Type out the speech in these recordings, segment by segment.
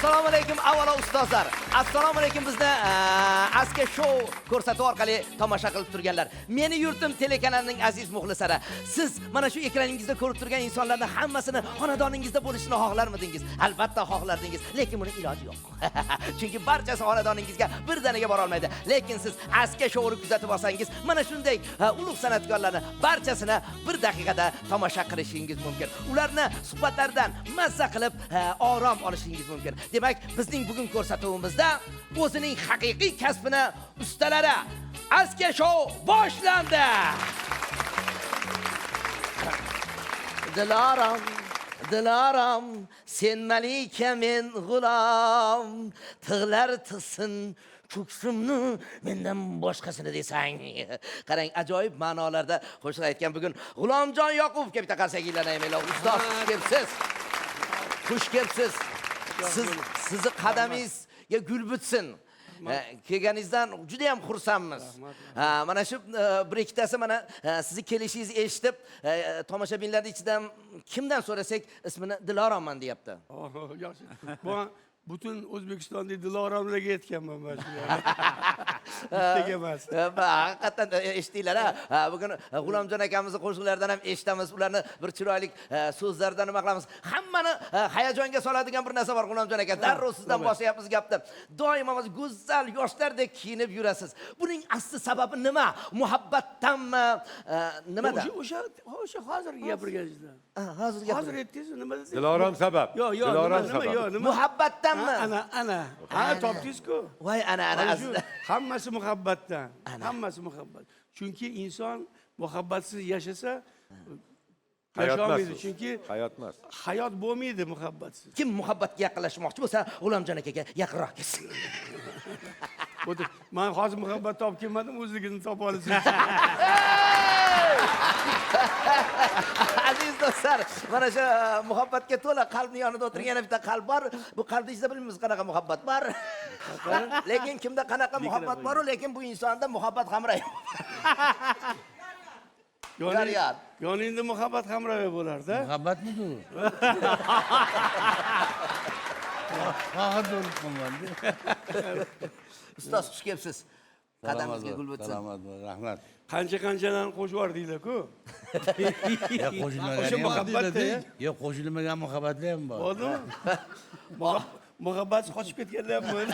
Assalomu alaykum avvalo ustozlar. Assalomu alaykum bizni Aska Show ko'rsatuvi orqali tomosha qilib turganlar. Meni yurtim telekanalining aziz muxlislari. Siz mana shu ekraningizda ko'rib turgan insonlarning hammasini xonadoningizda bo'lishini xohlarmidingiz? Albatta xohlardingiz, lekin buni iloji yo'q. Chunki barchasi xonadoningizga birdaniga bora olmaydi. Lekin siz Aska Showni kuzatib olsangiz, mana shunday ulug' san'atkorlarni barchasini bir daqiqada tomosha qilishingiz mumkin. Ularni suhbatlaridan mazza qilib orom olishingiz mumkin. Demak, bizning bugun ko'rsatuvimizda o'zining haqiqiy kasbini ustalari Aska Show boshlandi. Dilorom, Dilorom, sen malika, men g'ulom, tig'lar tiqsin ko'ksimni mendan boshqasini desang. Qarang, ajoyib ma'nolarda qo'shiq aytgan bugun G'ulomjon Yoqubovga bitta qarsakiylarni aymaylar. Ustoz, xush kelibsiz. Xush kelibsiz. Siz sizni qadamingizga gul bitsin. Kelganingizdan juda ham xursandmiz. Ha, mana shu bir ikkitasi mana sizni kelishingizni eshitib, tomoshabinlarning ichidan kimdan so'rasak, ismini Diloromman deyapti. Yaxshi. Bu butun O'zbekistonda Diloromlarga aytganman man shu. Bittaga emas. Haqiqatdan eshitdinglar ha. Bugun G'ulomjon akamizni qo'shiqlaridan ham eshitamiz, ularni bir chiroyli so'zlaridan nima qilamiz. Hammani hayajonga soladigan bir narsa bor, G'ulomjon aka. Darrov sizdan boshlayapmiz gapni. Doimo biz go'zal yoshlardek kiyinib yurasiz. Buning asli sababi nima? Muhabbatdanmi? Nimada? O'sha hozirgi gapirganingizdan. Hozir Hozir aytdingiz, nima dedingiz? Dilorom sabab. Yo'q, yo'q, Dilorom nima, sabab. yo'q, nima? Muhabbatdanmi? Ana, ana. Ha, topdingiz-ku. Voy, ana, ana. Ana shu hammasi muhabbatdan. Hammasi muhabbat. Chunki inson muhabbatsiz yashasa yasholmaydi. Chunki Hayot emas. hayot bo'lmaydi muhabbatsiz. Kim muhabbatga yaqinlashmoqchi bo'lsa, G'ulomjon akaga yaqinroq kelsin. Man hozir muhabbat topib kelmadim, o'zligini topa olsin. Aziz do'stlar, mana shu muhabbatga to'la qalbning yonida o'tirgan yana bitta qalb bor. Bu qalbni ichida bilmaymiz qanaqa muhabbat bor. Lekin kimda qanaqa muhabbat bor, lekin bu insonda muhabbat hamrohi. Yor yor. Yoningda muhabbat hamrohi bo'lar-da. Muhabbatmi bu? Hozir o'lib qolman. Ustoz, xush kelibsiz. Qadamingizga gul bitsin. Salomat bo'l, rahmat. Qancha-qanchadan qo'shib yubordinglar-ku. Qo'shilmagan O'sha muhabbat-da. Yo'q, qo'shilmagan muhabbatlar ham bor. Bo'ldimi? Muhabbatsiz qochib ketganlar ham bor.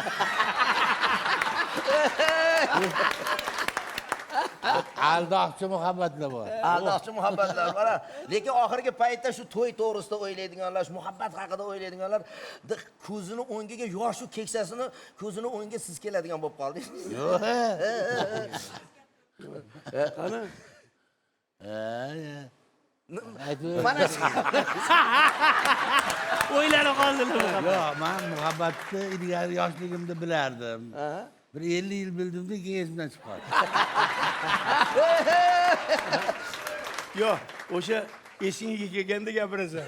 Aldoqchi muhabbatlar bor. Aldoqchi muhabbatlar bor. Lekin oxirgi paytda shu to'y to'g'risida o'ylaydiganlar, shu muhabbat haqida o'ylaydiganlar ko'zini o'ngiga yoshu keksasini ko'zini o'ngiga siz keladigan bo'lib qoldingiz. Yo'q. Qani? Mana o'ylanib qoldilar. Yo'q, men muhabbatni ilgari yoshligimda bilardim. Bir 50 yil bildimda, keyin esimdan chiqib qoldi. Yo'q, o'sha esingga kelganda gapirasan.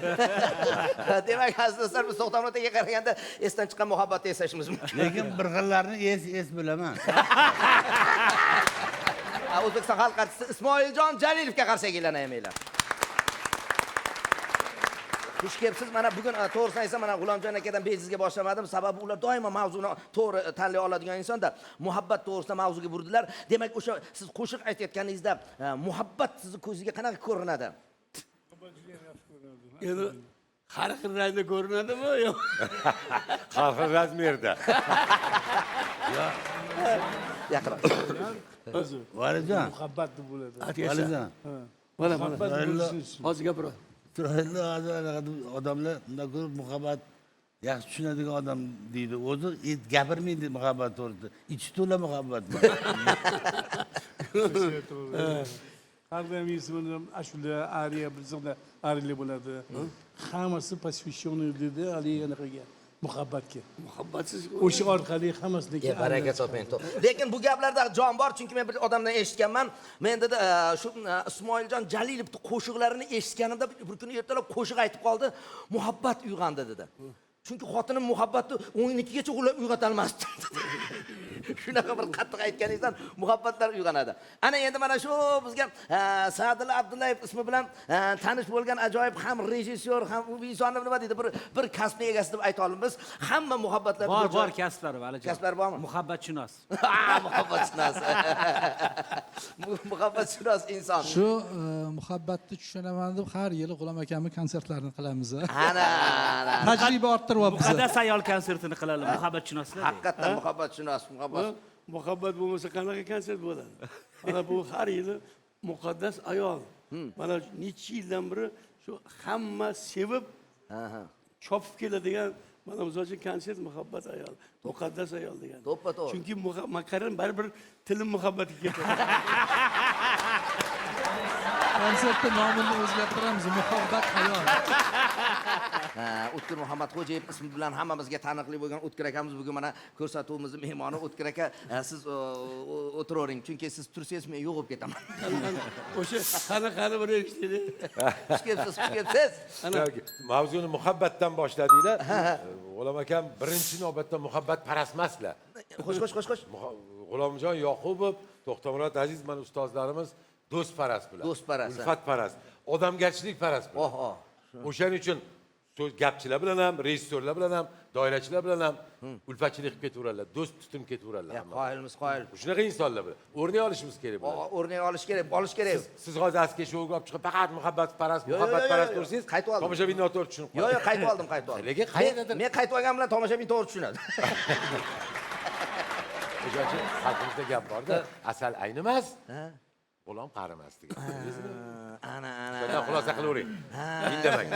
Demak, aziz do'stlar, biz To'xtamurod aka qaraganda esdan chiqqan muhabbatni eslashimiz mumkin. Lekin bir xillarni es bilaman. O'zbekiston xalq artisti Ismoiljon Jalilovga qarsakiylarni ayamaylar. Xush kelibsiz. Mana bugun to'g'risini aytsam, mana G'ulomjon akadan bejizga boshlamadim. Sababi ular doimo mavzuni to'g'ri tanlay oladigan insonda. Muhabbat to'g'risida mavzuga burdilar. Demak, o'sha siz qo'shiq aytayotganingizda muhabbat sizni ko'zingizga qanaqa ko'rinadi? Endi har xil rangda ko'rinadimi? Yo'q. Har xil razmerda. Yaqinroq. Valijon. Muhabbat deb bo'ladi. Valijon. Mana, mana. Hozir gapira. Chiroyli hozir anaqa odamlar bundan ko'rib muhabbat yaxshi tushunadigan odam deydi. O'zi gapirmaydi muhabbat to'g'risida. Ichi to'la muhabbat. Har doim ismini ashula, ariya bizda ariylar bo'ladi. Hammasi посвященный dedi haligi anaqaga, muhabbatga. Muhabbatsiz o'sha orqali hammasiniki. Baraka toping. Lekin bu gaplarda jon bor, chunki men bir odamdan eshitganman. Men dedi, shu Ismoiljon Jalilovning qo'shiqlarini eshitganimda bir kuni ertalab qo'shiq aytib qoldi, muhabbat uyg'ondi dedi. Chunki xotinim muhabbatni 12gacha uyg'otolmasdi. Shunaqa bir qattiq aytganingizdan muhabbatlar uyg'onadi. Ana endi mana shu bizga Sa'dulla Abdullayev ismi bilan tanish bo'lgan ajoyib ham rejissyor, ham u insonni nima deydi, bir kasbni egasi deb ayta olamiz. Hamma muhabbatlar Bor kasblari Valijon. Kasblari bormi? Muhabbatshunos. Muhabbatshunos. Muhabbatshunos inson. Shu muhabbatni tushunaman deb har yili G'ulom akamning konsertlarini qilamiz. Ana, ana. Tajriba orttiryapmiz. Muqaddas ayol konsertini qilalim, muhabbatshunoslar. Haqiqatan muhabbatshunos, muhabbat. Muhabbat bo'lmasa qanaqa konsert bo'ladi? Mana bu har yili muqaddas ayol. Mana necha yildan beri shu hamma sevib chopib keladigan mana misol uchun konsert muhabbat ayol, muqaddas ayol degan. To'ppa-to'g'ri. Chunki makaron baribir tilim muhabbatga ketadi. Konsertni nomini o'zgartiramiz, muhabbat ayol. O'tkir Muhammadxo'jayev ismi bilan hammamizga taniqli bo'lgan O'tkir akamiz bugun mana ko'rsatuvimizning mehmoni. O'tkir aka, siz o'tiravering, chunki siz tursangiz men yo'q bo'lib ketaman. O'sha qani bir eshitdi. Xush kelibsiz, xush kelibsiz. Mavzuni muhabbatdan boshladinglar. G'ulom akam birinchi navbatda muhabbatparast emaslar. Xo'sh, xo'sh, xo'sh, xo'sh. G'ulomjon Yoqubov, To'xtamurod Aziz mana ustozlarimiz do'stparast bular. Do'stparast, Ulfatparast, odamgarchilikparast bular. Oho. O'shaning uchun so'z gapchilar bilan ham, rejissyorlar bilan ham, doirachilar bilan ham ulfatchilik qilib ketaveradilar, do'st tutinib ketaveradilar. Qoyilmiz, qoyil. Shunaqa insonlar bilan o'rnak olishimiz kerak bular. O'rnak olish kerak, olish kerak. Siz hozir askiya shouga olib chiqib faqat muhabbatparast, muhabbatparast tursangiz, Qaytib oldim. tomoshabin noto'g'ri tushunib Yo'q, qoladi. yo'q, qaytib oldim, qaytib oldim. Lekin qayerdadir Men qaytib olgan bilan tomoshabin to'g'ri tushunadi. O'shaning uchun xalqimizda gap borda, asal aynimas, g'ulom qarimas degan. Ana, ana. Shundan xulosa qilavering. Indamang.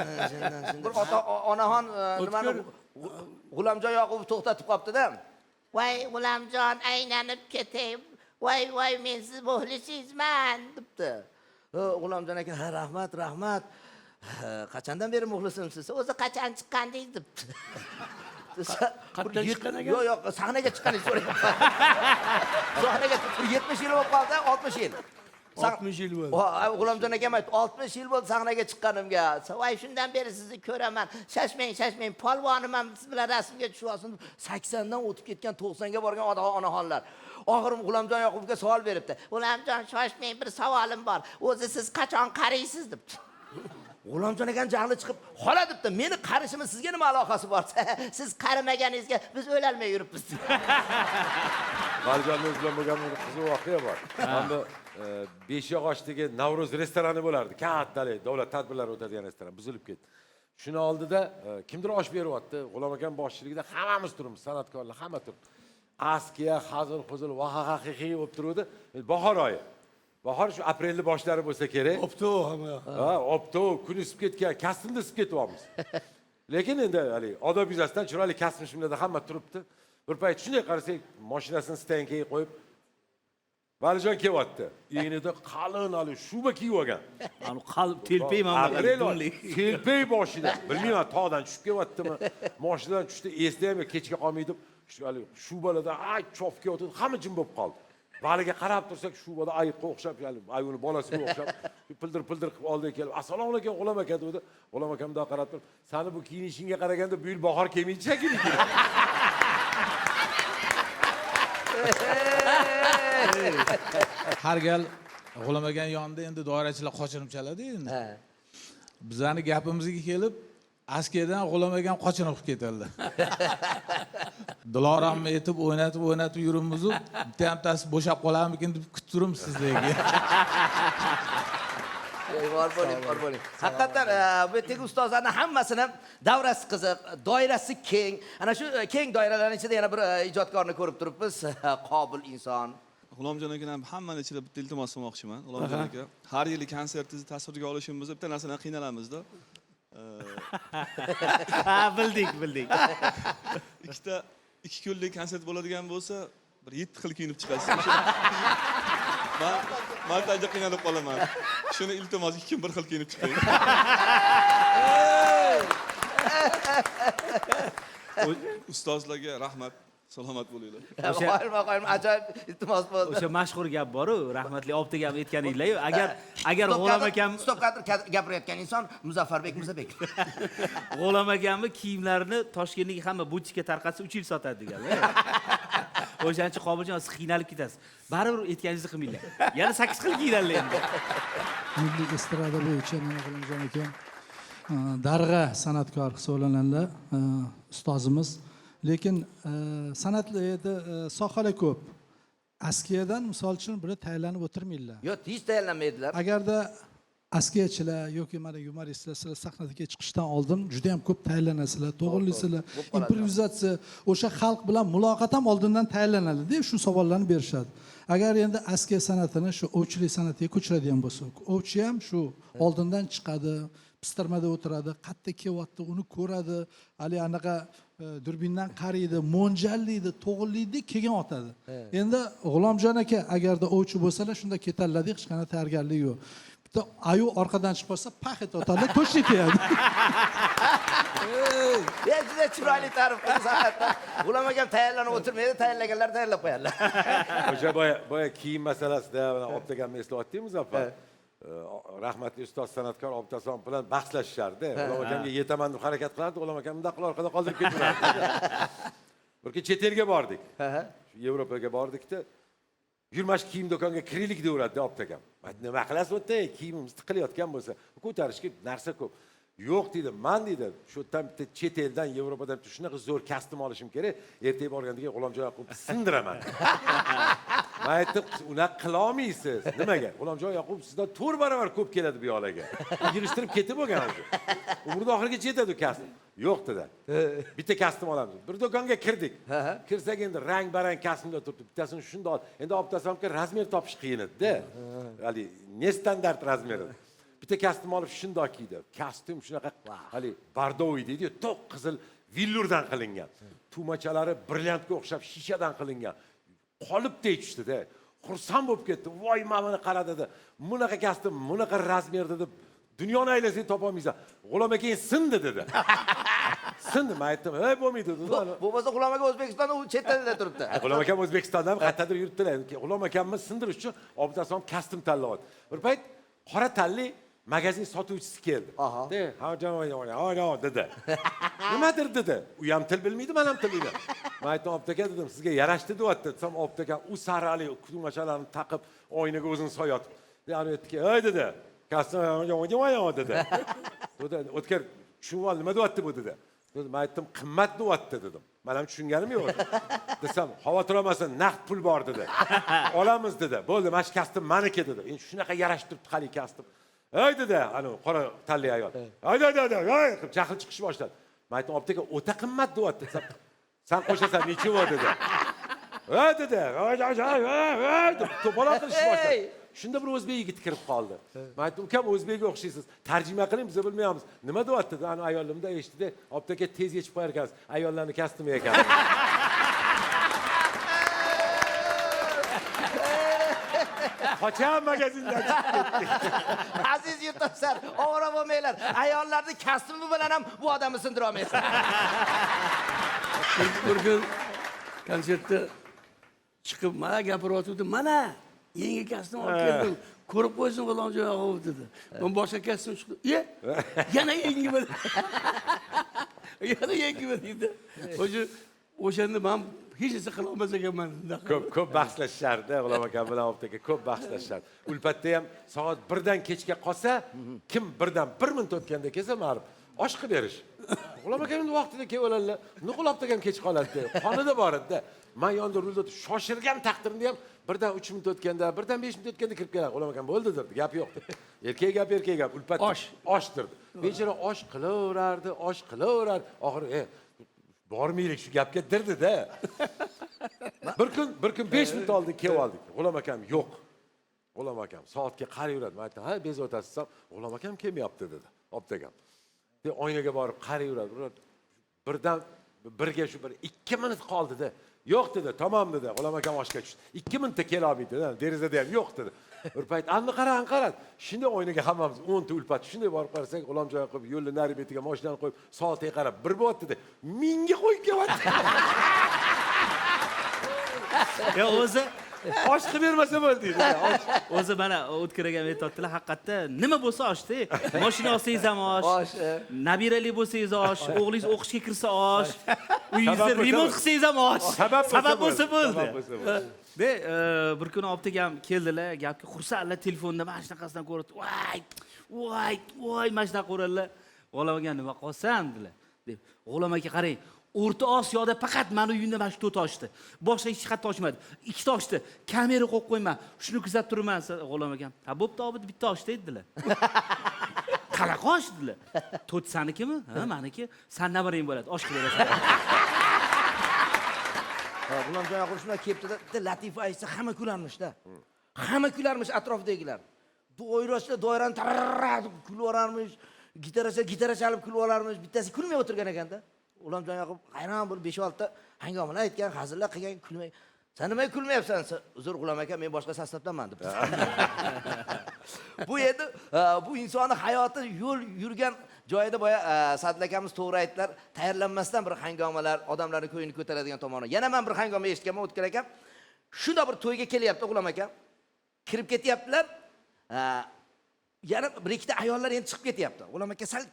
Bir ota onaxon nimani G'ulomjon Yoqubov to'xtatib qolibdi-da. Voy G'ulomjon, aylanib ketay. Voy voy, men siz muxlisingizman debdi. G'ulomjon aka, ha, rahmat, rahmat. Qachondan beri muxlisimsiz? O'zi qachon chiqqandingiz debdi. Qatdan chiqqan ekan? Yo'q, yo'q, sahnaga chiqqaningizni so'rayapman. Sahnaga 70 yil bo'lib qoldi, 60 yil. 60 yil bo'ldi. G'ulomjon akam aytdi, 60 yil bo'ldi sahnaga chiqqanimga. Voy shundan beri sizni ko'raman. Shashmang, shashmang, polvonim ham siz bilan rasmga tushib olsin. 80 dan o'tib ketgan, 90 ga borgan onaxonlar. Oxiri G'ulomjon Yoqubovga savol beribdi. G'ulomjon, shoshmang, bir savolim bor. O'zi siz qachon qariysiz debdi. G'ulomjon akam jahli chiqib, xola debdi, meni qarishimni sizga nima aloqasi bor? Siz qarimaganingizga biz o'lolmay yuribmiz. Valijonning o'zi bilan bo'lgan bir qiziq voqea bor. Mana bu Beshyog'ochdagi Navro'z restorani bo'lardi. Kattalik davlat tadbirlari o'tadigan restoran buzilib ketdi. Shuni oldida kimdir osh beryapti. G'ulom akam boshchiligida hammamiz turibmiz, san'atkorlar hamma turibdi. Askiya, hazil, huzul, vahahahihi bo'lib turuvdi. Bahor oyi. Bahor shu aprelning boshlari bo'lsa kerak. Obtov hamma. Ha, obtov, kun isib ketgan, kastimda isib ketyapmiz. Lekin endi hali odob yuzasidan chiroyli kasm shimlarda hamma turibdi. Bir payt shunday qarasak, mashinasini stoyankaga qo'yib Valijon kelyapti. Egnida qalin hali shuba kiyib olgan. Ani qalb telpayman Aprel oyi, telpay boshida. Bilmayman, tog'dan tushib kelyaptimi? Mashinadan tushdi, esda ham yo'q, kechga qolmay deb shu hali shubalarda ay chopib kelyapti, hamma jim bo'lib qoldi. Valiga qarab tursak, shubada ayiqqa o'xshab, ya'ni ayuni bolasiga o'xshab, pildir pildir qilib oldiga kelib, assalomu alaykum G'ulom aka dedi. G'ulom akam bundoq qarab turib, sani bu kiyinishingga qaraganda bu yil bahor kelmaydi shekilli. Har gal G'ulom akani yonida endi doirachilar qochirib chaladi endi. Bizani gapimizga kelib, Askiyadan G'ulom akam qochirib qilib ketadilar. Diloromni aytib, o'ynatib, o'ynatib yuribmiz-u, bitta hamtasi bo'shab qolarmikin deb kutib turibmiz sizlarga. Bor bo'ling, bor bo'ling. Haqiqatan bu yerdagi ustozlarning hammasini davrasi qiziq, doirasi keng. Ana shu keng doiralarning ichida yana bir ijodkorni ko'rib turibmiz. Qobil inson. G'ulomjon akadan hammani ichida bitta iltimos qilmoqchiman. G'ulomjon aka, har yili konsertingizni tasvirga olishimizda bitta narsadan qiynalamizda. Ha, bildik, bildik. Ikki kunlik konsert bo'ladigan bo'lsa, bir 7 xil kiyinib chiqasiz. Man tajda qiynalib qolaman. Shuni iltimos 2 kun bir xil kiyinib chiqing. Ustozlarga rahmat. Salomat bo'linglar. Qoyilman, qoyilman, ajoyib iltimos bo'ldi. O'sha mashhur gap bor-u, rahmatli Obid akam aytganinglar-yu, agar agar G'ulom akam Stop kadr gapirayotgan inson Muzaffarbek Murzabekov. G'ulom akamni kiyimlarini Toshkentdagi hamma butikka tarqatsa 3 yil sotadi deganlar. O'shaning uchun Qobiljon, siz qiynalib ketasiz. Baribir aytganingizni qilmanglar. Yana 8 xil kiyinadilar endi. Milliy estrada bo'yicha mana G'ulomjon akam darg'a san'atkor hisoblanadilar, ustozimiz. Lekin san'atlarda sohalar ko'p. Askiyadan misol uchun bular tayyorlanib o'tirmaydilar. Yo'q, hech tayyorlanmaydilar. Agarda askiyachilar yoki mana yumoristlar sizlar sahnaga chiqishdan oldin juda ham ko'p tayyorlanasizlar, to'g'rilaysizlar. Improvizatsiya, o'sha xalq bilan muloqot ham oldindan tayyorlanadi-da, shu savollarni berishadi. Agar endi askiya san'atini shu ovchilik san'atiga ko'chiradigan bo'lsak, ovchi ham shu oldindan chiqadi, pistirmada o'tiradi, qayerda kelyapti, uni ko'radi, hali anaqa durbindan qaraydi, mo'ljallaydi, to'g'rilaydi, keyin otadi. Endi G'ulomjon aka agarda ovchi bo'lsalar shunda ketadilar, hech qanday tayyorgarlik yo'q. Bitta ayu orqadan chiqib qolsa, pax etib otadi, to'shni tegadi. Ya juda chiroyli ta'rif qildi haqiqatdan. G'ulom akam tayyorlanib o'tirmaydi, tayyorlaganlar tayyorlab qo'yadilar. O'sha boya kiyim masalasida mana Obid akamni eslayotdik Muzaffar. Rahmatli ustoz san'atkor Obid Asomov bilan bahslashishardi. G'ulom akamga yetaman deb harakat qilardi, G'ulom akam bunday qilib orqada qoldirib ketaverardi. Bir kun chet elga bordik. Shu Yevropaga bordikda, yurmash kiyim do'konga kiraylik deyaveradi Obid akam. Nima qilasiz u yerda? Kiyimimiz tiqilayotgan bo'lsa, ko'tarishga narsa ko'p. Yo'q deydi, man deydi, shu yerdan bitta chet eldan, Yevropadan bitta shunaqa zo'r kostyum olishim kerak. Ertaga borganda keyin G'ulomjon Yoqubov sindiraman. Men aytdim, unaqa qila olmaysiz. Nimaga? G'ulomjon Yoqubov sizdan 4 barobar ko'p keladi bu yoqlarga. Yig'ishtirib ketib bo'lgan o'zi. Umrida oxirigacha yetadi u kostyum. Yo'q dedi. Bitta kostyum olamiz. Bir do'konga kirdik. Kirsak endi rang-barang kostyumlar turibdi. Bittasini shundoq ol. Endi olib taslamga razmer topish qiyin edi-da. Hali ne standart razmer edi. Bitta kostyum olib shundoq kiydi. Kostyum shunaqa hali bordoviy deydi-yu, to'q qizil villurdan qilingan. Tugmachalari brilliantga o'xshab shishadan qilingan. Qolipdek tushdida. Xursand bo'lib ketdi. Voy, mana buni qara dedi. Bunaqa kostyum, bunaqa razmer dedi. Dunyoni aylansang topolmaysan. G'ulom aka sindi dedi. Sindi, men aytdim, "Ey, bo'lmaydi" dedi. Bo'lmasa G'ulom aka O'zbekistonda, u chet elda turibdi. G'ulom akam O'zbekistonda ham qayerdadir yuribdilar. G'ulom akamni sindirish uchun Obid Asomov kostyum tanlayapti. Bir payt qora tanli magazin sotuvchisi keldi. De, ha, ha, dedi. Nimadir dedi. U ham til bilmaydi, men ham til bilmayman. Men aytdim, Obid aka dedim, sizga yarashdi deyapti. Desam, Obid aka u sarali tugmachalarni taqib, oynaga o'zini soyotib. Yani aytdiki, "Ey" dedi. Kostyum dedi. Dedi, o'tkir, tushunib ol, nima deyapti bu dedi. Dedi, men aytdim, qimmat deyapti dedim. Men ham tushunganim yo'q. Desam, xavotir olmasin, naqd pul bor dedi. Olamiz dedi. Bo'ldi, mana shu kostyum meniki dedi. Endi shunaqa yarashib turibdi hali kostyum. Ey dedi, ana qora tanli ayol. Ay ay ay ay qilib jahl chiqish boshladi. Men aytdim, Obid aka o'ta qimmat deyapti desam, sen qo'shasan necha dedi. Ey dedi, ay ay ay ay deb to'polon qilish boshladi. Shunda bir o'zbek yigit kirib qoldi. Men aytdim, ukam o'zbekga o'xshaysiz. Tarjima qiling, biz bilmaymiz. Nima deyapti dedi. Ana ayolimda eshitdi. Obid aka tez yechib qo'yar ekansiz. Ayollarni kostyumi ekan. Qocham magazindan chiqib ketdik. Aziz yurtdoshlar, ovora bo'lmanglar. Ayollarni kostyumi bilan ham bu odamni sindira olmaysiz. Bir kun konsertda chiqib mana gapiryotgandim, mana yangi kostyum olib keldim. Ko'rib qo'ysin G'ulomjon Yoqubov dedi. Men boshqa kostyum chiqdi. E, yana yangi bir. Yana yangi bir dedi. O'sha o'shanda men hech narsa qila olmas ekanman. Ko'p ko'p bahslashishardi G'ulom akam bilan Obid aka, ko'p bahslashishardi. Ulfatda ham soat 1dan kechga qolsa, kim 1dan 1 minut o'tganda kelsa, ma'rif osh qilib berish. G'ulom akam endi vaqtida kelib oladilar. Nuqul Obid akam kech qoladi. Xonada bor edi. Men yonida rulda shoshirgan taqdirimda ham 1dan 3 minut o'tganda, 1dan 5 minut o'tganda kirib keladi. G'ulom akam bo'ldi derdi, gap yo'q dedi. Erkak gap, erkak gap. Ulfatda osh, osh derdi. Bechora osh qilaverardi, osh qilaverardi. Oxiri bormaylik shu gapga dirdi-da. Bir kun 5 minut oldin kelib oldik. G'ulom akam yo'q. G'ulom akam soatga qarayveradi. Men aytdim, ha, bezovtasiz desam, G'ulom akam kelmayapti dedi. Obid akam. De oynaga borib qarayveradi. Birdan birga shu bir 2 minut qoldi-da. Yo'q dedi, tamom dedi. G'ulom akam oshga tushdi. 2 minutda kela olmaydi dedi. Derazada ham yo'q dedi. Bir payt anni qara, anni qara. Shunday oynaga hammamiz 10 ta ulpat shunday borib qarasak, G'ulomjon Yoqubov yo'lni nari betiga mashinani qo'yib, soatga qarab bir bo'lyapti dedi. Mingga qo'yib kelyapti. Yo, o'zi Osh qilib bermasa bo'ldi deydi. O'zi mana O'tkir akam aytyaptilar, haqiqatda nima bo'lsa oshda. Mashina olsangiz ham osh, Osh, nabirali bo'lsangiz osh, o'g'lingiz o'qishga kirsa osh, uyingizni Sabab bo'lsa remont bo'ldi. qilsangiz ham osh. Sabab bo'lsa bo'lsa bo'ldi. bo'ldi. Sabab bo'lsa bo'ldi. De, bir kuni obdagam keldilar, gapga xursandlar telefonda mana shunaqasidan ko'rib, voy, voy, voy, mana shunaqa ko'radilar. G'ulam aka nima qilsan dedilar. Deb, G'ulam aka qarang, O'rta Osiyoda faqat mani uyimda mana shu to'rt oshdi. Boshqa hech qayerda oshmadi. Ikkita oshdi. Kamera qo'yib qo'yma. Shuni kuzatib turman. G'ulam akam, ha bo'pti, obid bitta oshdi dedilar. Qanaqa osh dedilar. To'rt sanikimi? Ha, maniki. San nabaring bo'ladi, osh qilib berasan. Ha, G'ulomjon Yoqub shunday kelibdi-da, bitta latifa aytsa hamma kularmish-da. Hamma kularmish atrofdagilar. Doirachilar doirani tararara deb kulib yuborarmish, gitarachilar gitara chalib kulib yuborarmish, bittasi kulmay o'tirgan ekanda. G'ulomjon Yoqub hayron bo'lib 5-6 ta hangomalar aytgan, hazillar qilgan, kulmay. Sen nimaga kulmayapsan? Uzr G'ulom aka, men boshqa sostavdaman deb. Bu endi bu insonni hayoti yo'l yurgan joyida boya Sadil akamiz to'g'ri aytdilar, tayyorlanmasdan bir hangomalar odamlarning ko'nglini ko'taradigan tomoni. Yana men bir hangoma eshitganman O'tkir akam. Shunda bir to'yga kelyapti G'ulom akam. Kirib ketyaptilar. Yana bir ikkita ayollar endi chiqib ketyapti. G'ulom aka sal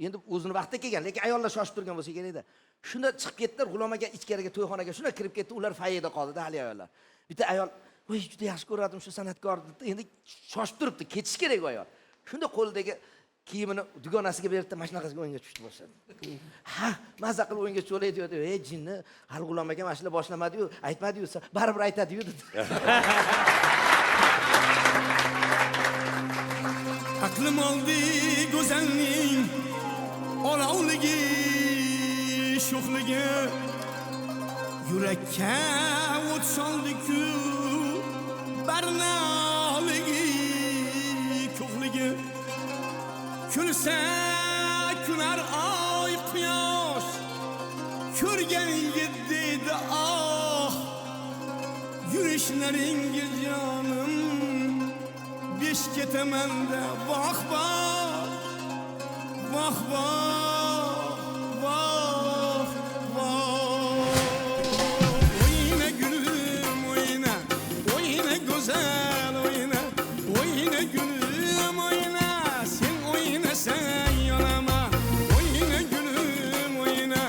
endi o'zini vaqtida kelgan, lekin ayollar shoshib turgan bo'lsa kerak edi. Shunda chiqib ketdilar, G'ulom aka ichkariga to'yxonaga shunda kirib ketdi, ular foyeda qoldi-da hali ayollar. Bitta ayol, "Voy, juda yaxshi ko'radim shu san'atkorni" deb, endi shoshib turibdi, ketish kerak u ayol. Shunda qo'lidagi kiyimini dugonasiga beribdi, mana shunaqasiga o'yinga tushdi boshladi. Ha, maza qilib o'yinga cho'laydi dedi. Ey jinni, hali G'ulom aka mana shular boshlamadi-yu, aytmadi-yu, baribir aytadi-yu dedi. Aqlim oldi go'zalning olovligi, sho'xligi, yurakka o't soldi-ku barnoligi, ko'qligi. Kulsa kular oy quyosh, ko'rganingiz deydi oh, yurishlaringiz jonim besh ketamanda voh voh voh voh voh voh. O'yna gulim o'yna, o'yna go'zal o'yna, o'yna gulim o'yna, sen o'ynasang yonama. O'yna gulim o'yna,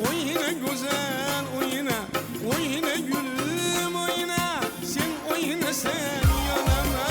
o'yna go'zal o'yna, o'yna gulim o'yna, sen o'ynasang yonama.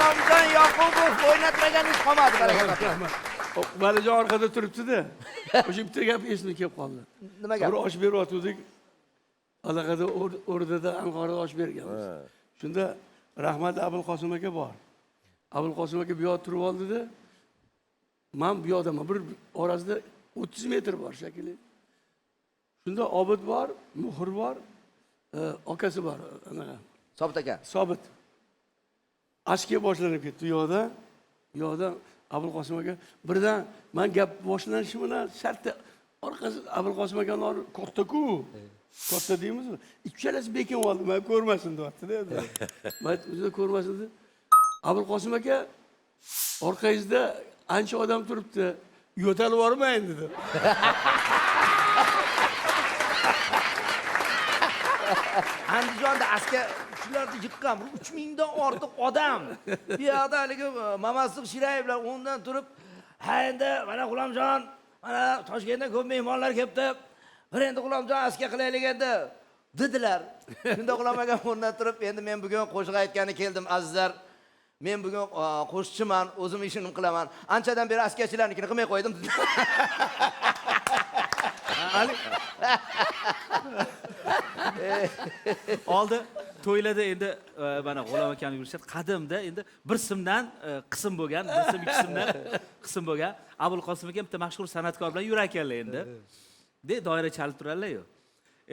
G'ulomjon Yoqubov o'ynatmagan ish qolmadi, baraka toping. Rahmat. Valijon orqada turibdi-da. O'sha bitta gap esimga kelib qoldi. Nima gap? Bir osh beryotgandik. Alaqada o'rdada Anqorada osh berganmiz. Shunda rahmat Abulqosim aka bor. Abulqosim aka bu yoqda turib oldi-da. Men bu yoqdaman. Bir orasida 30 metr bor shekilli. Shunda Obid bor, Muhir bor, akasi bor, anaqa. Sobit aka. Sobit. Ashka boshlanib ketdi u yoqda. U yoqda Abulqosim aka birdan men gap boshlanishi bilan shartta orqasi Abulqosim akani katta-ku. Katta deymizmi? Ikkalasi bekin oldi, men ko'rmasin deyapti-da. Men o'zi ko'rmasin dedi. Abulqosim aka orqangizda ancha odam turibdi. Yo'talib yubormang dedi. Andijonda aska shularni yiqqan bir 3000 dan ortiq odam. Bu yoqda haligi Mamasliq Shirayevlar o'rnidan turib, ha endi mana G'ulomjon, mana Toshkentdan ko'p mehmonlar kelibdi. Bir endi G'ulomjon aska qilaylik endi dedilar. Shunda G'ulom aka o'rnidan turib, endi men bugun qo'shiq aytgani keldim azizlar. Men bugun qo'shiqchiman, o'zim ishimni qilaman. Anchadan beri askachilarnikini qilmay qo'ydim. Oldi to'ylarda endi mana G'ulom akani yurishadi. Qadimda endi bir simdan qism bo'lgan, bir sim ikki simdan qism bo'lgan. Abulqosim aka bitta mashhur san'atkor bilan yurar ekanlar endi. De doira chalib turadilar-yu.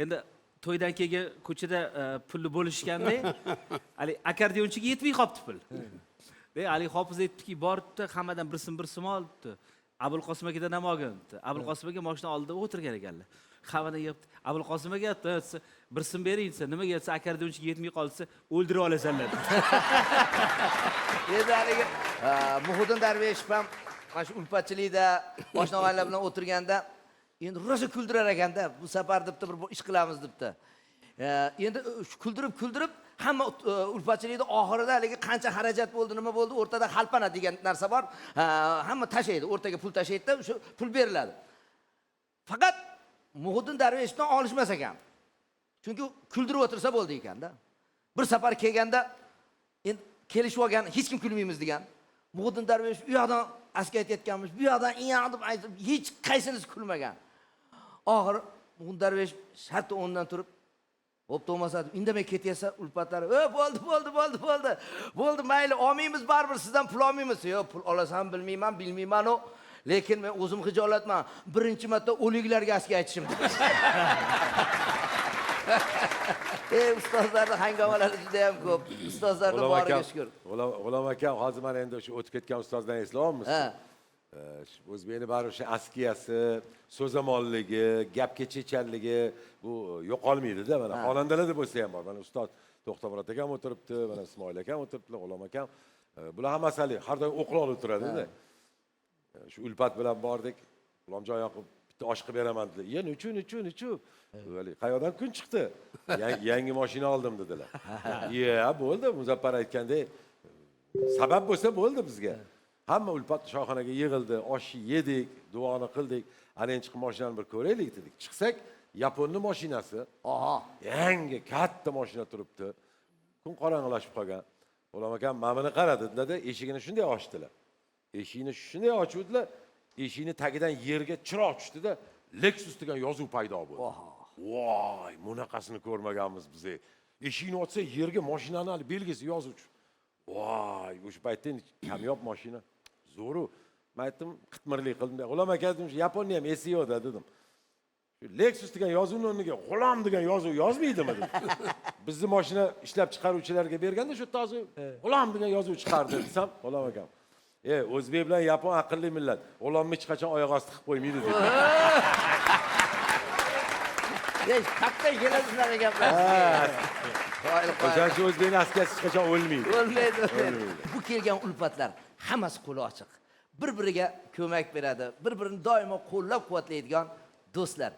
Endi to'ydan keyin ko'chada pulni bo'lishganda hali akkordeonchiga yetmay qolibdi pul. De Ali Hofiz aytdiki, boribdi, hammadan bir sim bir sim olibdi. Abulqosim akadan ham olgan debdi. Abulqosim aka mashina oldida o'tirgan ekanlar. Hammadan yig'ibdi. Abulqosim aka desa, bir sim bering desa, nimaga desa, akkordeonchiga yetmay qolsa, o'ldirib olasanlar. Endi haligi Muhiddin Darveshov ham mana shu ulfatchilikda oshna-og'aynilar bilan o'tirganda endi rosa kuldirar ekanda, bu safar debdi bir ish qilamiz debdi. Endi shu kuldirib kuldirib hamma ulfatchilikda oxirida haligi qancha xarajat bo'ldi, nima bo'ldi, o'rtada xalpana degan narsa bor. Hamma tashlaydi, o'rtaga pul tashlaydi-da, o'sha pul beriladi. Faqat Muhiddin Darveshdan olishmas ekan. Chunki kuldirib o'tirsa bo'ldi ekanda. Bir safar kelganda endi kelishib olgan, hech kim kulmaymiz degan. Muhiddin Darvesh u yoqdan aska aytayotganmish, bu yoqdan iyoq deb aytib, hech qaysinisi kulmagan. Oxiri Muhiddin Darvesh shartta o'rnidan turib, "Bo'pti, bo'lmasa" deb indamay ketyapsa, ulfatlari, "Bo'ldi, bo'ldi, bo'ldi, bo'ldi. Bo'ldi, mayli, olmaymiz baribir sizdan pul olmaymiz." "Yo'q, pul olasan bilmayman, bilmayman-u. Lekin men o'zim xijolatman. Birinchi marta o'liklarga aska aytishim." Ustozlarning hangomalari juda ham ko'p. Ustozlarning boriga shukr. G'ulom akam, hozir mana endi o'sha o'tib ketgan ustozdan eslayapmiz. O'zbekni bari o'sha askiyasi, so'zamonligi, gapga chechanligi bu yo'qolmaydi-da mana. Xonandalarda bo'lsa ham bor. Mana ustoz To'xtamurod akam o'tiribdi, mana Ismoil akam o'tiribdilar, G'ulom akam. Bular hammasi hali har doim o'qloq o'tiradida. Shu ulfat bilan bordik. G'ulomjon Yoqub bitta osh qilib beraman dedilar. "Iya, nechu, nechu, nechu?" Hali qayoqdan kun chiqdi? Yangi mashina oldim dedilar. Iya, bo'ldi, Muzaffar aytgandek, sabab bo'lsa bo'ldi bizga. Hamma ulfat shoxonaga yig'ildi, osh yedik, duoni qildik. Ana endi chiqib mashinani bir ko'raylik dedik. Chiqsak, Yaponni mashinasi. Yangi katta mashina turibdi. Kun qorong'ilashib qolgan. G'ulom akam mana buni qara dedilar-da, eshigini shunday ochdilar. Eshigini shunday ochuvdilar, eshigini tagidan yerga chiroq tushdida, Lexus degan yozuv paydo bo'ldi. Voy, bunaqasini ko'rmaganmiz biz. Eshigini ochsa yerga mashinani hali belgisi yozuv tushdi. Voy, o'sha paytda endi kamyob mashina. Zo'ru. Men aytdim, qitmirlik qildim. G'ulom aka dedim, shu Yaponiya ham esi yo'q-da dedim. Shu Lexus degan yozuvni o'rniga G'ulom degan yozuv yozmaydimi dedim. Bizni mashina ishlab chiqaruvchilarga berganda shu toza G'ulom degan yozuv chiqardi desam, G'ulom akam, o'zbek bilan yapon aqlli millat. G'ulomni hech qachon oyoq osti qilib qo'ymaydi dedi. Katta keladi shunaqa gaplar. O'shaning uchun o'zbekning askasi hech qachon o'lmaydi. O'lmaydi, o'lmaydi. Bu kelgan ulfatlar hammasi qo'li ochiq. Bir-biriga ko'mak beradi, bir-birini doimo qo'llab-quvvatlaydigan do'stlar.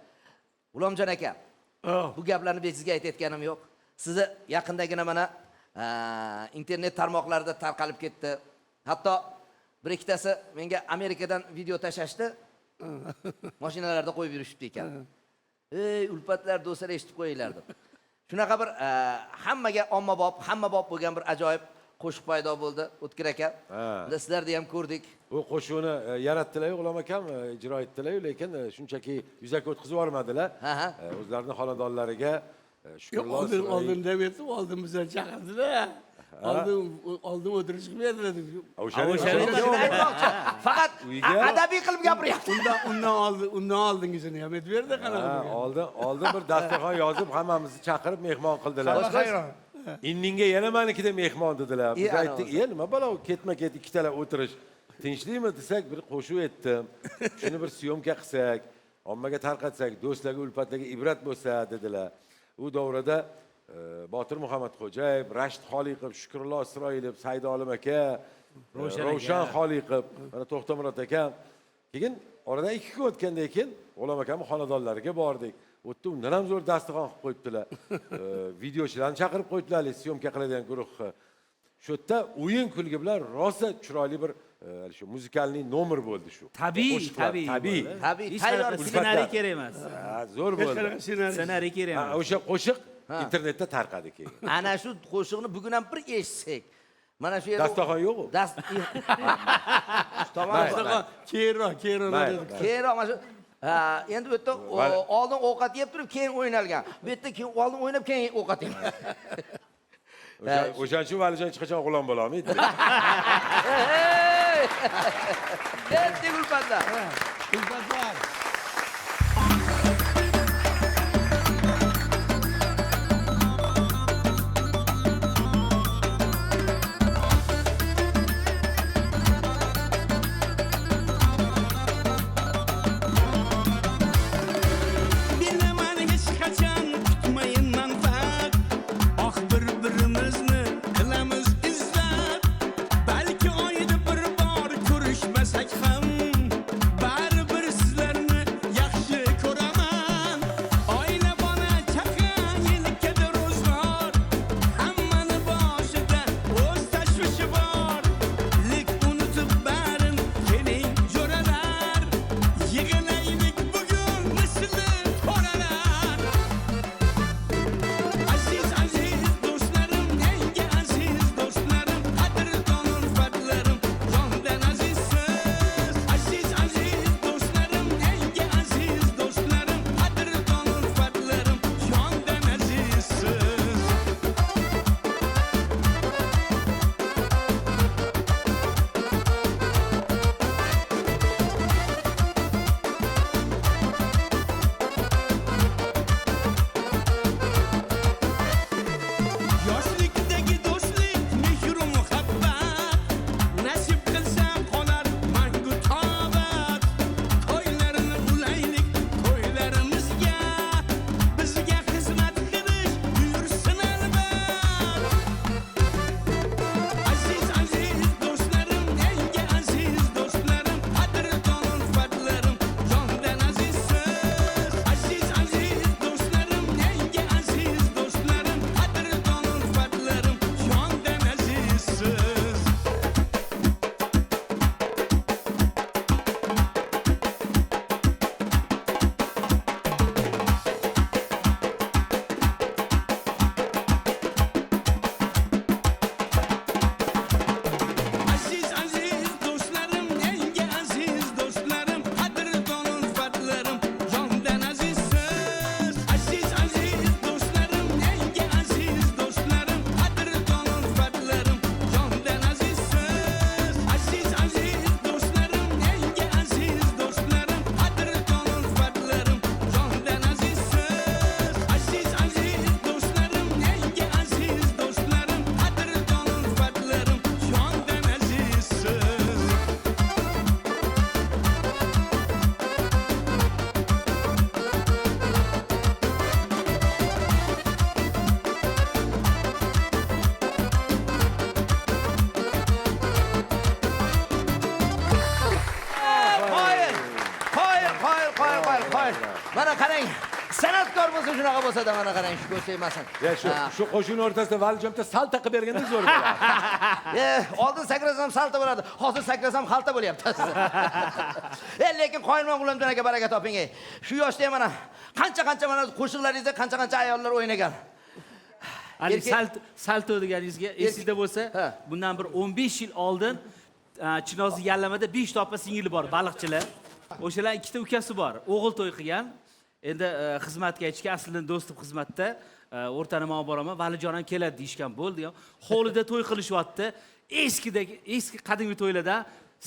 G'ulomjon aka, bu gaplarni bejizga aytayotganim yo'q. Sizni yaqindagina mana internet tarmoqlarida tarqalib ketdi. Hatto bir ikkitasi menga Amerikadan video tashlashdi. Mashinalarda qo'yib yurishibdi ekan. Ey ulfatlar, do'stlar, eshitib qo'yinglar deb. Shunaqa bir hammaga ommabop, hammabop bo'lgan bir ajoyib Qo'shiq paydo bo'ldi, O'tkir aka. Unda sizlarni ham ko'rdik. Bu qo'shiqni yaratdilar-yu, G'ulom akam ijro etdilar-yu, lekin shunchaki yuzaki o'tkazib yubormadilar. O'zlarining xonadonlariga Shukrullo Oldin oldin deb aytib, oldin bizlar chaqirdilar. Oldin o'tirish qilib berdilar deb. O'shani faqat adabiy qilib gapiryapti. Undan oldingisini ham aytib berdi qanaqa. Oldin bir dasturxon yozib, hammamizni chaqirib mehmon qildilar. Indinga yana menikida mehmon dedilar. Biz aytdik, nima balo ketma-ket ikkitalar o'tirish. Tinchlikmi desak, bir qo'shiq etdim. Shuni bir syomka qilsak, ommaga tarqatsak, do'stlarga, ulfatlarga ibrat bo'lsa dedilar. U davrada Botir Muhammadxo'jayev, Rashid Xoliqov, Shukrullo Isroilov, Saidolim aka, Ravshan Xoliqov, mana To'xtamurod aka. Keyin oradan 2 kun o'tgandan keyin G'ulom akamning xonadonlariga bordik. U yerda undan ham zo'r dasturxon qilib qo'yibdilar. Videochilarni chaqirib qo'yibdilar, syomka qiladigan guruhni. Shu yerda o'yin kulgi bilan rosa chiroyli bir shu muzikalniy nomer bo'ldi shu. Tabiiy, tabiiy. Tabiiy, tayyor ssenariy kerak emas. Zo'r bo'ldi. Ssenariy kerak emas. O'sha qo'shiq internetda tarqadi keyin. Ana shu qo'shiqni bugun ham bir eshitsak. Mana shu yerda dasturxon yo'q-ku. Dasturxon keyinroq. Keyinroq mana shu. Endi bu yerda oldin ovqat yeb turib keyin o'ynalgan. Bu yerda keyin oldin o'ynab keyin ovqat yeb. O'shaning uchun Valijon hech qachon g'ulom bo'la olmaydi. Ketdik ulfatlar. Ulfatlar. Bilaman hech qachon kutmayin manfaat. Oh, bir-birimizni qilamiz izzat. Balki oyda bir bor ko'rishmasak ham, baribir sizlarni yaxshi ko'raman. Oila bola chaqa yelkada ro'zg'or, hammani boshida o'z tashvishi bor. Lek unutib barin keling jo'ralar, yig'ilaylik bugun misli to'ralar. Aziz aziz do'stlarim, yangi aziz do'stlarim, qadrdon ulfatlarim, jondan azizsiz. Aziz aziz do'stlarim, yangi aziz do'stlarim, qadrdon ulfatlarim, jondan azizsiz. Yoshlikdagi do'stlik, mehru muhabbat, nasib qilsa qolar mangu tobat. To'ylarni ulaylik to'ylarimizga, bizga xizmat qilish buyursin albat. Aziz aziz do'stlarim, yangi aziz do'stlarim, qadrdon ulfatlarim, jondan azizsiz. Aziz aziz do'stlarim, yangi aziz do'stlarim, qadrdon ulfatlarim, jondan azizsiz. Aziz aziz do'stlarim, yangi aziz do'stlarim, qadrdon ulfatlarim, jondan azizsiz. Aziz aziz do'stlarim, yangi aziz do'stlarim, qadrdon ulfatlarim, jondan azizsiz. Aziz aziz do'stlarim, yangi aziz do'stlarim, qadrdon ulfatlarim, jondan azizsiz. Aziz aziz do'stlarim, yangi aziz do'stlarim, qadrdon ulfatlarim, jondan azizsiz. Qoyil, qoyil, qoyil, qoyil, qoyil, qoyil. Mana qarang, san'atkor bo'lsa shunaqa bo'lsa-da, mana qarang, shu ko'z tegmasin. Ya shu qo'shiqning o'rtasida Valijon bitta salta qilib berganda zo'r bo'ladi. Oldin sakrasam salta bo'ladi, hozir sakrasam xalta bo'lyapti. Lekin qoyilman G'ulomjon aka, baraka toping. Shu yoshda ham mana qancha-qancha mana qo'shiqlaringizda qancha-qancha ayollar o'ynagan. Haligi salto deganingizga esingizda bo'lsa, bundan bir 15 yil oldin Chinozli Yallamada 5 ta opa singili bor, baliqchilar. O'shalar ikkita ukasi bor. O'g'il to'y qilgan. Endi xizmatga aytishgan, aslida do'stim xizmatda, o'rtani man olib boraman, Valijon ham keladi deyishgan bo'ldi. Hovlida to'y qilishyapti. Eskidagi, eski qadimgi to'ylarda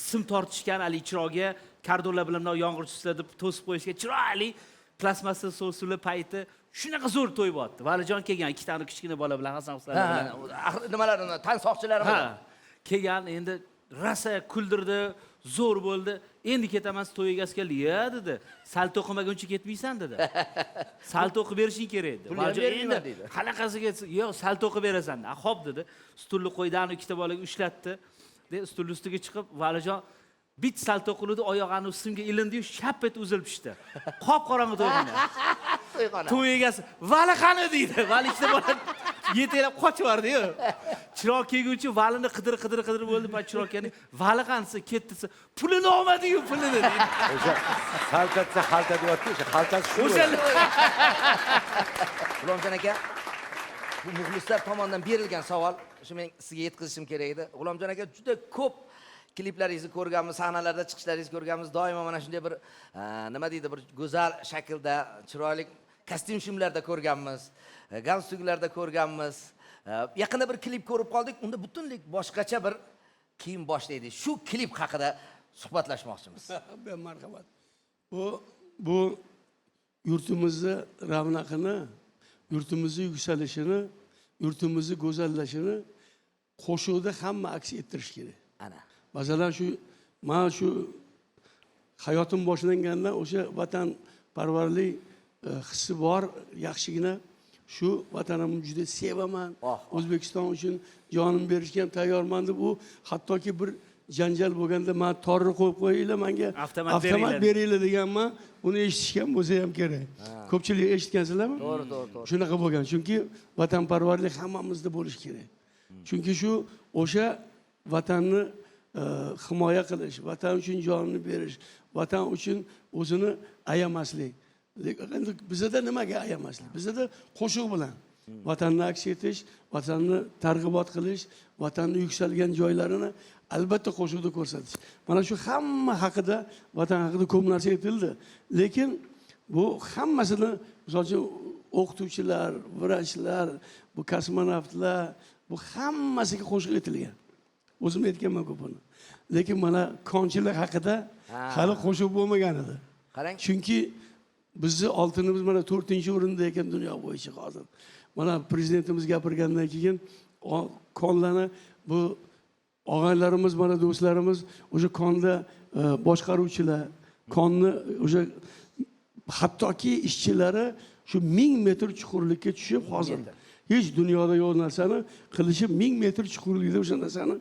sim tortishgan, haligi chiroqga kardonlar bilan bundoq yomg'ir tushsa deb to'sib qo'yishgan chiroyli plastmassa so'suli payti shunaqa zo'r to'y bo'lyapti. Valijon kelgan ikkita kichkina bola bilan, Hasan Husanlar bilan. Nimalar, tansoqchilar. Ha, kelgan, endi rosa kuldirdi, zo'r bo'ldi. Endi ketaman, to'y egasi keldi. "Ya" dedi. "Salto qilmaguncha ketmaysan" dedi. "Salto qilib berishing kerak" dedi. Pulni ham Valijon bermayman endi deydi. qanaqasiga "Yo'q, salto qilib berasan." "Ha, xo'p" dedi. Stulni qo'ydi, ani ikkita bolaga ushlatdi. De stulni ustiga chiqib, Valijon bit salto qildi, oyog'i ani simga ilindi-yu, shap etib uzilib tushdi. Qop-qorong'i to'yxona. To'yxona. To'y egasi, "Vali qani?" deydi. Vali ikkita bola yetaklab qochib yubordi-yu. Chiroq kelguncha Valini qidir qidir qidir bo'ldi, pa chiroq keldi. Vali qanisi ketdi desa, pulini olmadi-yu, pulini deydi. O'sha saltatsa xalta deyapti, o'sha xaltasi shu. O'sha G'ulomjon aka, bu muxlislar tomonidan berilgan savol, shu men sizga yetkazishim kerak edi. G'ulomjon aka, juda ko'p kliplaringizni ko'rganmiz, sahnalarda chiqishlaringizni ko'rganmiz. Doimo mana shunday bir, nima deydi, bir go'zal shaklda, chiroyli kostyum shimlarda ko'rganmiz, galstuklarda ko'rganmiz. Yaqinda bir klip ko'rib qoldik, unda butunlay boshqacha bir kiyim boshlaydi. Shu klip haqida suhbatlashmoqchimiz. Marhamat. Bu yurtimizni ravnaqini, yurtimizni yuksalishini, yurtimizni go'zallashini qo'shiqda hamma aks ettirish kerak. Ana. Masalan, shu mana shu hayotim boshlangandan o'sha vatanparvarlik hissi bor, yaxshigina shu vatanimni juda sevaman. O'zbekiston uchun jonim berishga ham tayyorman deb u hattoki bir janjal bo'lganda men torni qo'yib qo'yinglar, menga avtomat avtomat beringlar deganman. Uni eshitishgan bo'lsa ham kerak. Ko'pchilik eshitgansizlarmi? To'g'ri, to'g'ri, to'g'ri. Shunaqa bo'lgan. Chunki vatanparvarlik hammamizda bo'lishi kerak. Chunki shu o'sha vatanni himoya qilish, vatan uchun jonini berish, vatan uchun o'zini ayamaslik. Lekin endi bizada nimaga ayamaslik? Bizada qo'shiq bilan vatanni aks etish, vatanni targ'ibot qilish, vatanni yuksalgan joylarini albatta qo'shiqda ko'rsatish. Mana shu hamma haqida, vatan haqida ko'p narsa aytildi. Lekin bu hammasini, misol uchun, o'qituvchilar, vrachlar, bu kosmonavtlar, bu hammasiga qo'shiq aytilgan. O'zim aytganman ko'p buni. Lekin mana konchilar haqida hali qo'shiq bo'lmagan edi. Qarang. Chunki bizni oltinimiz mana 4-o'rinda ekan dunyo bo'yicha hozir. Mana prezidentimiz gapirgandan keyin konlarni bu og'aylarimiz, mana do'stlarimiz o'sha konda boshqaruvchilar, konni o'sha hattoki ishchilari shu 1000 metr chuqurlikka tushib hozir hech dunyoda yo'q narsani qilishib 1000 metr chuqurlikda o'sha narsani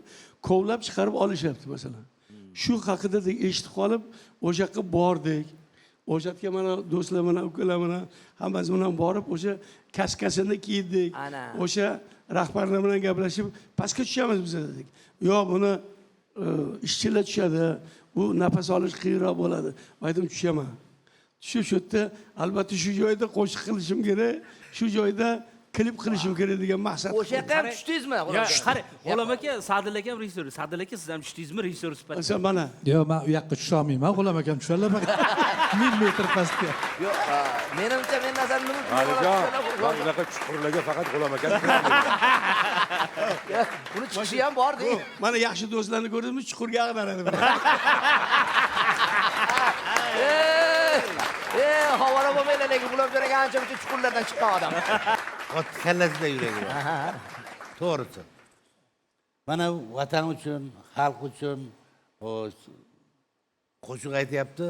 kovlab chiqarib olishyapti masalan. Shu haqida eshitib qolib o'sha yoqqa bordik. O'sha yerga mana do'stlar bilan, ukalar bilan hammasi bilan borib o'sha kaskasini kiydik. O'sha rahbarlar bilan gaplashib pastga tushamiz biz dedik. Yo'q, buni ishchilar tushadi, bu nafas olish qiyinroq bo'ladi. Aytdim tushaman. Tushib shu yerda albatta shu joyda qo'shiq qilishim kerak, shu joyda klip qilishim kerak degan maqsad. O'sha yoqqa ham tushdingizmi? Qarang, G'ulom aka, Sa'dulla aka ham rejissyor. Sa'dulla aka, siz ham tushdingizmi rejissyor sifatida? Sen mana. Yo'q, men u yoqqa tusha olmayman. G'ulom akam tushadilar. 1000 metr pastga. Yo'q, menimcha, men nazarimda Alijon, unaqa chuqurlarga faqat G'ulom aka tushadi. Buni chiqishi ham bor deng. Mana yaxshi do'stlarni ko'rdingmi, chuqurga ag'daradi. Havora bo'lmanglar, lekin G'ulomjon aka ancha muncha chuqurlardan chiqqan odam. Ot kallasida yuragi bor. To'g'risi. Mana vatan uchun, xalq uchun qo'shiq aytyapti.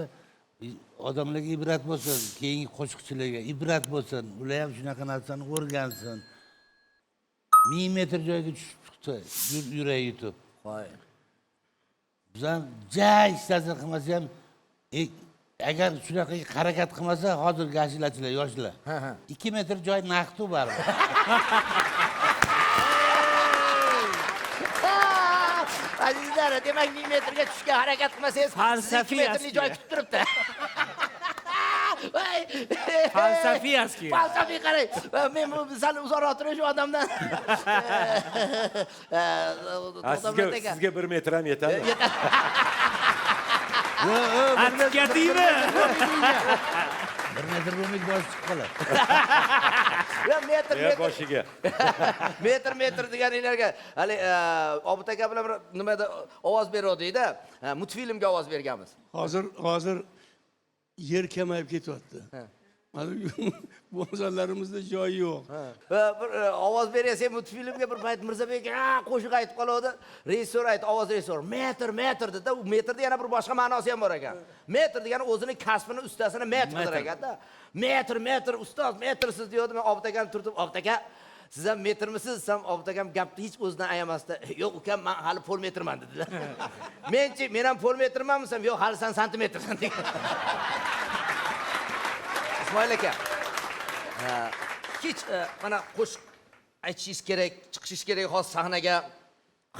Odamlarga ibrat bo'lsin, keyingi qo'shiqchilarga ibrat bo'lsin. Ular ham shunaqa narsani o'rgansin. 1000 metr joyga tushib chiqdi, yuragi yutib. Voy. Biz ham ja hech narsa qilmasa ham, agar shunaqa harakat qilmasa, hozirgi ashulachilar, yoshlar. 2 metr joy naqd u baribir. Azizlar, demak 1000 metrga tushishga harakat qilmasangiz, sizni 2 metrli joy kutib turibdi. Voy! Falsafiy askiya. Falsafiy qarang. Men bu sal uzoqroq turay shu odamdan. Ha, sizga 1 metr ham yetadi. Atkatingmi? 1 metr bo'lmaydi, boshi chiqib qoladi. Ya metr metr. Boshiga. Metr metr deganinglarga hali Obid aka bilan bir nimada ovoz beruvdik-da, multfilmga ovoz berganmiz. Hozir yer kamayib ketyapti. Mana bozorlarimizda joyi yo'q. Bir ovoz bersak multfilmga bir payt Mirzabek qo'shiq aytib qoladi. Rejissor aytdi, ovoz rejissor metr metr dedi. U metrda yana bir boshqa ma'nosi ham bor ekan. Metr degani o'zini kasbini ustasini metr qilar ekanda. Metr metr ustoz metrsiz deyapti. Men Obid akani turtib, Obid aka siz ham metrmisiz desam, Obid akam gapni hech o'zidan ayamasdi. Yo'q ukam, men hali pol metrman dedilar. Menchi, men ham pol metrmanmi desam, yo'q, hali sen santimetrsan degan. Ismoil aka, hech mana qo'shiq aytishingiz kerak, chiqishingiz kerak hozir sahnaga.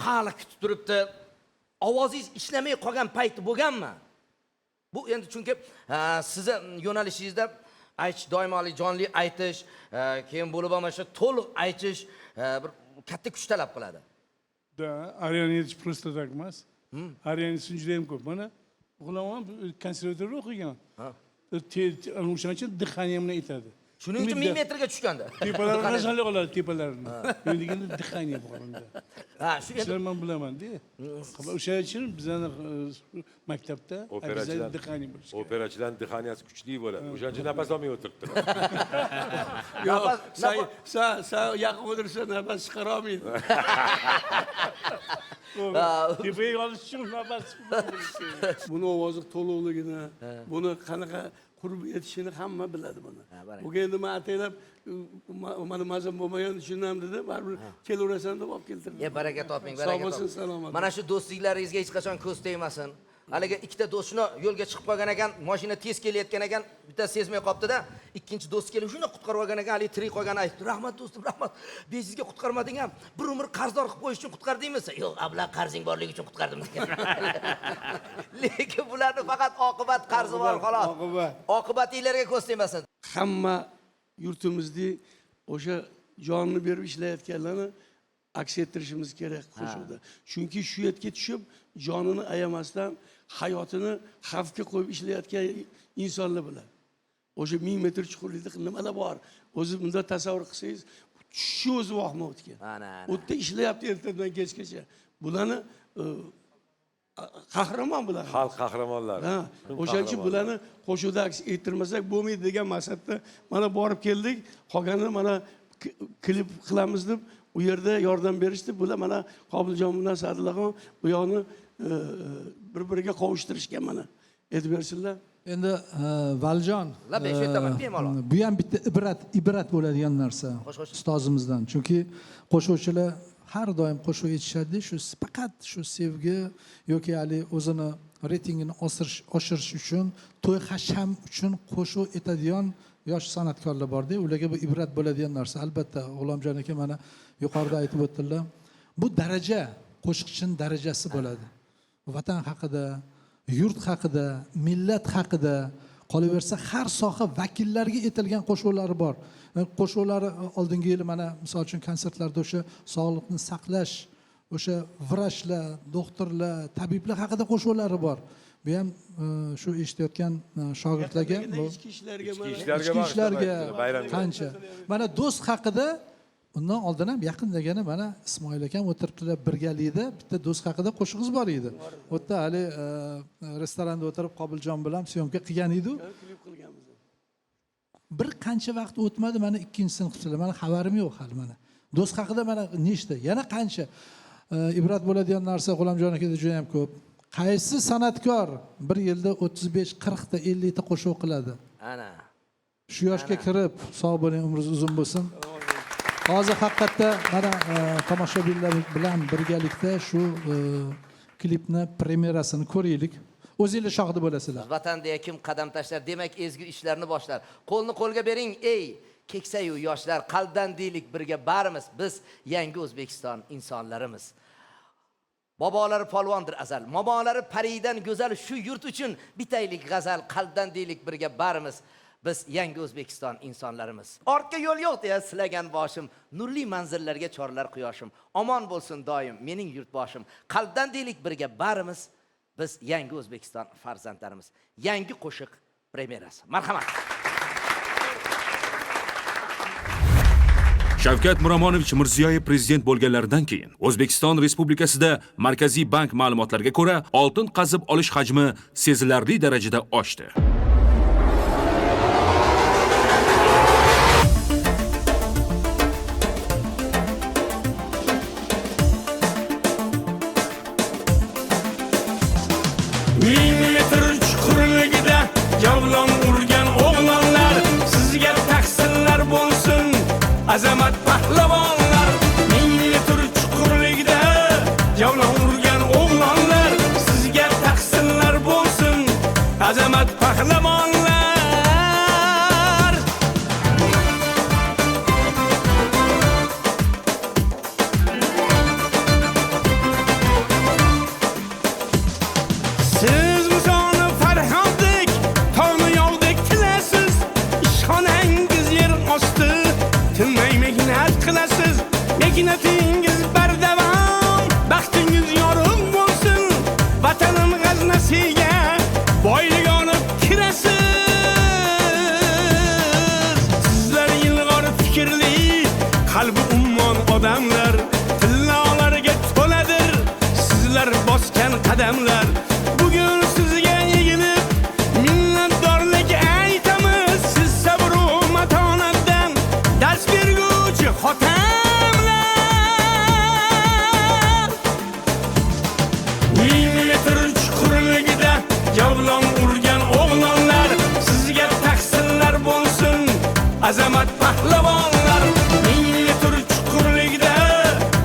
Hali kutib turibdi. Ovozingiz ishlamay qolgan payti bo'lganmi? Bu endi chunki sizni yo'nalishingizda aytish, doimoli jonli aytish, keyin bo'lib ham shu to'liq aytish bir katta kuch talab qiladi. Да, ariyani aytish просто так emas. Ariyani juda ham ko'p. Mana G'ulom ham konservatoriyada o'qigan. O'shaning uchun дыхание bilan aytadi. Shuning uchun 1000 metrga tushganda. Tepalarni rajali oladi tepalarini. Deganda дыхание bor unda. Ha, shu endi men bilaman-da. O'sha uchun bizani maktabda обязательно дыхание bo'lishi kerak. Operachilarning дыхания si kuchli bo'ladi. O'shaning uchun nafas olmay o'tiribdi. Yo'q, sen yaqin o'tirsa nafas chiqara olmaydi. Tepaga olish uchun nafas chiqarish kerak. Buni ovozi to'liqligini, buni qanaqa qurib yetishini hamma biladi buni. Buga endi men ataylab mana mazam bo'lmagan uchun ham dedi, baribir kelaverasan deb olib keltirdim. Baraka toping, baraka Sog' bo'lsin, toping. salomat. Mana shu do'stliklaringizga hech qachon ko'z tegmasin. Haligi ikkita do'st shuni yo'lga chiqib qolgan ekan, mashina tez kelayotgan ekan, bittasi sezmay qolibdi-da, ikkinchi do'st kelib shuni qutqarib olgan ekan, haligi tirik qolgan aytibdi, rahmat do'stim, rahmat. Bezizga qutqarmading ham, bir umr qarzdor qilib qo'yish uchun qutqardingmi? Yo'q, abla qarzing borligi uchun qutqardim degan. Lekin bularni faqat oqibat qarzi bor xolos. Oqibat. Oqibatinglarga ko'z tegmasin. Hamma yurtimizda o'sha jonini berib ishlayotganlarni aks ettirishimiz kerak qo'shiqda. Chunki shu yerga tushib jonini ayamasdan hayotini xavfga qo'yib ishlayotgan insonlar bular. O'sha 1000 metr chuqurlikda nimalar bor? O'zi bunda tasavvur qilsangiz, tushishi o'zi vahima o'tgan. U yerda ishlayapti ertadan kechgacha. Bularni qahramon bular. Xalq qahramonlari. Ha, o'shaning uchun bularni qo'shiqda aks ettirmasak bo'lmaydi degan maqsadda mana borib keldik. Qolganini mana klip qilamiz deb u yerda yordam berishdi. Bular mana Qobiljon bilan Sa'dullaxon bu yoqni bir-biriga qovushtirishgan mana. Aytib bersinlar. Endi Valijon, Labay, shu yerdaman, bemalol. bu ham bitta ibrat bo'ladigan narsa ustozimizdan. Chunki qo'shiqchilar har doim qo'shiq aytishadi, shu faqat shu sevgi yoki hali o'zini reytingini oshirish uchun, to'y hasham uchun qo'shiq aytadigan yosh san'atkorlar borda, ularga bu ibrat bo'ladigan narsa. Albatta, G'ulomjon aka mana yuqorida aytib o'tdilar. Bu daraja, qo'shiqchining darajasi bo'ladi. Vatan haqida, yurt haqida, millat haqida, qolaversa har soha vakillariga aytilgan qo'shiqlari bor. Qo'shiqlari oldingi yili mana misol uchun konsertlarda o'sha sog'liqni saqlash, o'sha vrachlar, doktorlar, tabiblar haqida qo'shiqlari bor. Bu ham shu eshitayotgan shogirdlarga, ichki ishlarga, ichki ishlarga qancha. Mana do'st haqida undan oldin ham yaqindagina mana Ismoil akam o'tiribdilar birgalikda, bitta do'st haqida qo'shig'ingiz bor edi. U yerda hali restoranda o'tirib Qobiljon bilan syomka qilgan edi. Bir qancha vaqt o'tmadi, mana ikkinchisini qilibdilar. Mana xabarim yo'q hali mana. Do'st haqida mana nechta, yana qancha ibrat bo'ladigan narsa G'ulomjon akada juda ham ko'p. Qaysi san'atkor bir yilda 35, 40 ta, 50 ta qo'shiq qiladi? Ana. Shu yoshga kirib, sog' bo'ling, umringiz uzun bo'lsin. Hozir haqiqatda mana tomoshabinlar bilan birgalikda shu klipni premyerasini ko'raylik. O'zingizlar shohidi bo'lasizlar. Vatan deya kim qadam tashlar, demak ezgu ishlarni boshlar. Qo'lni qo'lga bering ey keksayu yoshlar, qalbdan deylik birga barimiz, biz yangi O'zbekiston insonlarimiz. Bobolari polvondir azal, mobolari paridan go'zal, shu yurt uchun bitaylik g'azal, qalbdan deylik birga barimiz. Biz yangi O'zbekiston insonlarimiz. Ortga yo'l yo'q deya silagan boshim, nurli manzillarga chorlar quyoshim. Omon bo'lsin doim mening yurtboshim. Qalbdan deylik birga barimiz, biz yangi O'zbekiston farzandlarimiz. Yangi qo'shiq premyerasi. Marhamat. Shavkat Miromonovich Mirziyoyev prezident bo'lganlaridan keyin O'zbekiston Respublikasida Markaziy bank ma'lumotlariga ko'ra oltin qazib olish hajmi sezilarli darajada oshdi. Ming metr chuqurligida javlon urgan o'g'lonlar, sizga tahsinlar bo'lsin azamat pahlavonlar. Ming metr chuqurligida javlon urgan o'g'lonlar, sizga tahsinlar bo'lsin azamat pahlavonlar. Siz Musoni Farhoddek tog'ni yovdek tilasiz, ishxonangiz yer osti tinmay mehnat qilasiz. Mehnatingiz bardavom, baxtingiz yorug' bo'lsin, vatanim g'aznasiga boylik olib kirasiz. Sizlar ilg'or fikrli, qalbi ummon odamlar, tillolarga to'ladir sizlar bosgan qadamlar. Bugun sizga egilib minnatdorlik aytamiz, siz sabr va matonatdan dars berguvchi xotamlar. Ming metr chuqurligida javlon urgan o'g'lonlar, sizga tahsinlar bo'lsin azamat pahlavonlar. Ming metr chuqurligida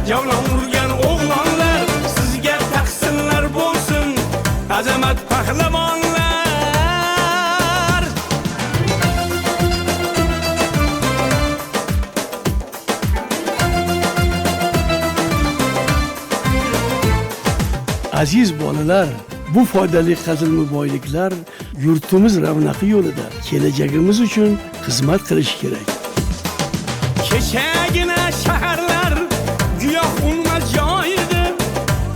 javlon urgan o'g'lonlar, sizga tahsinlar bo'lsin azamat pahlavonlar. Aziz bolalar, bu foydali qazilma boyliklar yurtimiz ravnaqi yo'lida kelajagimiz uchun xizmat qilishi kerak. Kechagina shaharlar giyoh unmas joy edi,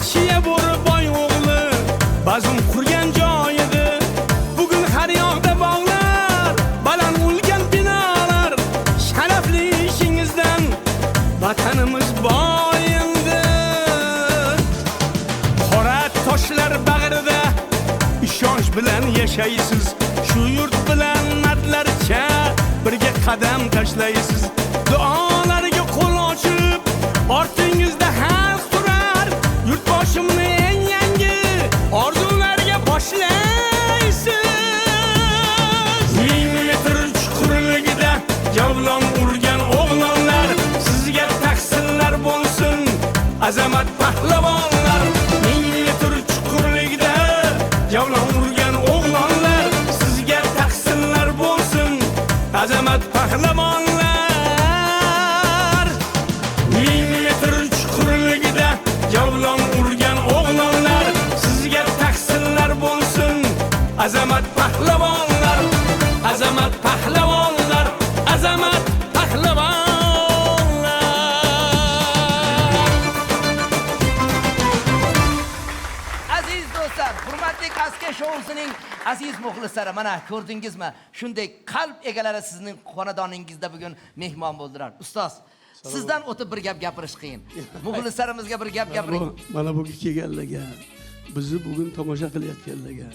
chiya bo'ri boy o'g'li bazm qurgan joy edi. Bugun har yoqda bog'lar, baland ulkan binolar, sharafli ishingizdan vatanimiz boy endi. Qora toshlar bag'rida ishonch bilan yashaysiz, shu yurt bilan mardlarcha birga qadam tashlaysiz. Duolarga qo'l ochib, ortingizda xalq turar, yurtboshimni eng yangi orzularga boshlaysiz. Ming metr chuqurligida javlon urgan o'g'lonlar, sizga tahsinlar bo'lsin azamat pahlavonlar. Ming metr chuqurligida javlon urgan o'g'lonlar, sizga tahsinlar bo'lsin azamat pahlavonlar. Ming metr chuqurligida javlon urgan o'g'lonlar, sizga tahsinlar bo'lsin azamat pahlavonlar, azamat pahlavonlar, azamat pahlavonlar. Aziz do'stlar, hurmatli Askiya shousining aziz muxlislari, mana ko'rdingizmi? Shunday qalb egalari sizning xonadoningizda bugun mehmon bo'ldilar. Ustoz, sizdan o'tib bir gap gapirish qiyin. Muxlislarimizga bir gap gapiring. Mana bugun kelganlarga, bizni bugun tomosha qilayotganlarga,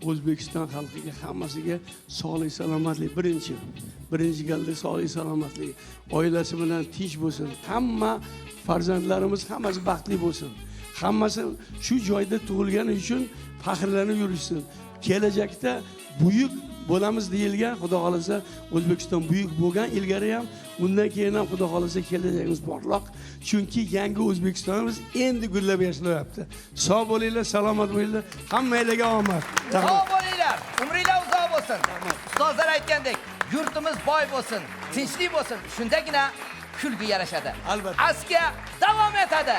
O'zbekiston xalqiga hammasiga sog'lik, salomatlik birinchi galda sog'lik, salomatlik, oilasi bilan tinch bo'lsin. Hamma farzandlarimiz hammasi baxtli bo'lsin. Hammasi shu joyda tug'ilgani uchun faxrlanib yurishsin. Kelajakda buyuk bo'lamiz deyilgan, Xudo xolasa O'zbekiston buyuk bo'lgan ilgari ham, bundan keyin ham Xudo xolasa kelajagimiz porloq. Chunki yangi O'zbekistonimiz endi gullab yashnayapti. Sog' bo'linglar, salomat bo'linglar. Hammanglarga omad. Sog' bo'linglar, umringlar uzoq bo'lsin. Ustozlar aytgandek, yurtimiz boy bo'lsin, tinchlik bo'lsin. Shundagina kulgi yarashadi. Albatta. Askiya davom etadi.